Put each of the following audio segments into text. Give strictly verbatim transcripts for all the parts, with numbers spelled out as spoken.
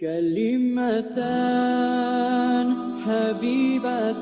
كلمتان حبيبتان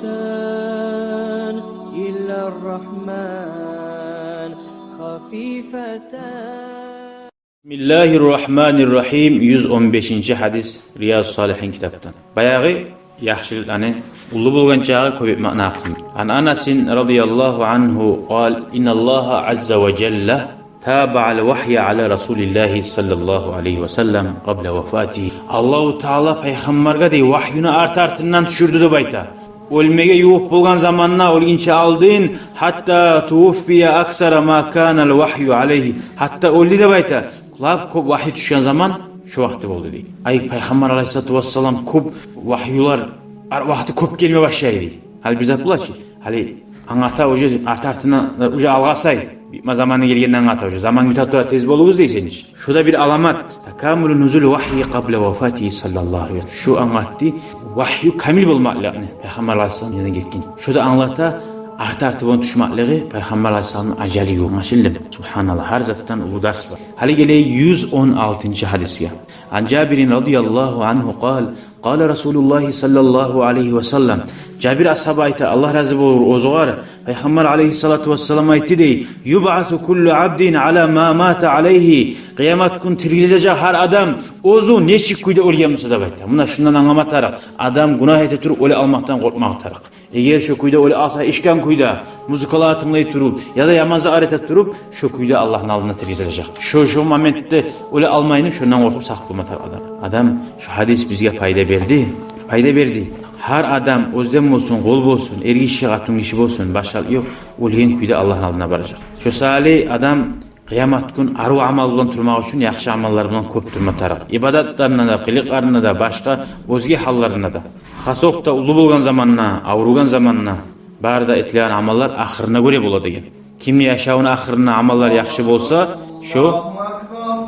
إلى الرحمن خفيفتان. Бисмиллагьи ррагьмани ррагьим. Юз он бешинчи гьадис, Риязу Салигьин китапдан. Баягъы яхшылыкъланы уллу болгъан чакъы кёп этмекни гьакъында. Ан Анасин радияллагьу ангьу къал: إن الله عز وجل تابع الوحي على رسول الله صلى الله عليه وسلم قبل وفاته. Аллагьу Таала пайхаммаргъа дей вагьюну арт-артындан тюшюрдю деп айта. Оьлмеге ювукъ болгъан заманда, оьлгюнче алдын, حتى توفي أكثر ما كان الوحي عليه. Гьатта оьлдю деп айта, лап кёп вагьи тюшген заман шо вакъти болду дей. Ай, пайхаммар алайгьиссалату вассалам кёп вагьюлар, ар-, вакъти кёп гелме башлай дей. Гьали бир зат бола чы, гьали англата уже арт-артындан, уже алгъасай. Битме заманы гелгенде англата уже. Заман бите тура, тез болугъуз дей сен иш. Шо да бир аламат. تكامل نزول الوحي قبل وفاته صلى الله عليه وسلم. Шо англатды вагью камил болмакълыкъны пайхаммар алайгьиссалам янындан гетген. Шо да англата арт-артындан тюшмеклиги, пайхаммар алайгьиссаламны ажалы ювукъ. Англашылдымы? Субгьаналлагь, гьар затдан уллу дарс бар. Гьали гелейик юз он алтынчы гьадисге. عن جابر رضي الله عنه قال: قال رسول الله صلى الله عليه وسلم. Жабир асгьаба айта, Аллагь рази болур оьзюгер, пайхаммар алайгьиссалату вассалам айтды дей: يبعث كل عبد على ما مات عليه. Къыямат гюн тиргизилежек гьар адам оьзю нечик кюйде оьлген буса деп айта. Муна шундан англама тарыкъ: адам гюнагь эте туруп оьле алмакъдан къоркъмагъа тарыкъ. Эгер шо кюйде оьле алса, ичген кюйде, музыкалар тынглай туруп яда яман затлар эте туруп, шо кюйде Аллагьны алдында тиргизилежек. Шо, шо моментде оьле алмайын деп, шондан къоркъуп сакъ болма тарыкъ адам. Адам, шо гьадис бизге пайда берди. Пайда берди. Гьар адам, оьзден болсун, къол болсун, эргиши, къатынгиши болсун, башгъалыкъ ёкъ, оьлген кюйде Аллагьны алдына баражакъ. Шо саялы адам къыямат гюн арив амал булан турмакъ учун яхшы амаллар булан кёп турма тарыкъ. Ибадатларында да, къылыкъларында да, башгъа оьзге гьалларында да. Хасокъда уллу болгъан заманда, авругъан заманда, бары да этилеген амаллар ахырына гёре бола деген. Кимни яшавуну ахырына амаллар яхшы болса, шо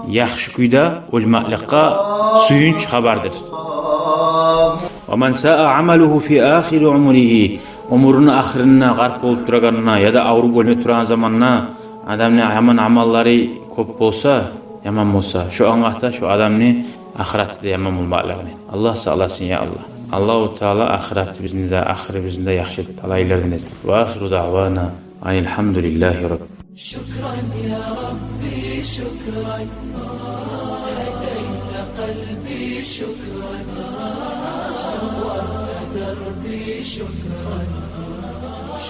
яхшы кюйде оьлмекликге сююнч хабардыр. ومن ساء عمله في آخر عمره. Оьмюрюню ахырына, къарт болуп турагъанына яда авруп оьлме турагъан заманда адамны яман амаллары кёп болса, яман болса, шо англата шо адамны ахыраты да яман болмакълыгъыны. Аллагь сакъласын, я Аллагь. Аллагьу Таала ахыратыбызны да, ахырыбызны да яхшы талайлылардан этсин. وآخر دعوانا أن الحمد لله رب. شكرا يا ربي، شكرا. هديت قلبي، شكرا. نورت دربي، شكرا.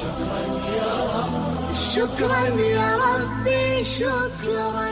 شكرا يا رب. شكرا يا ربي، شكرا.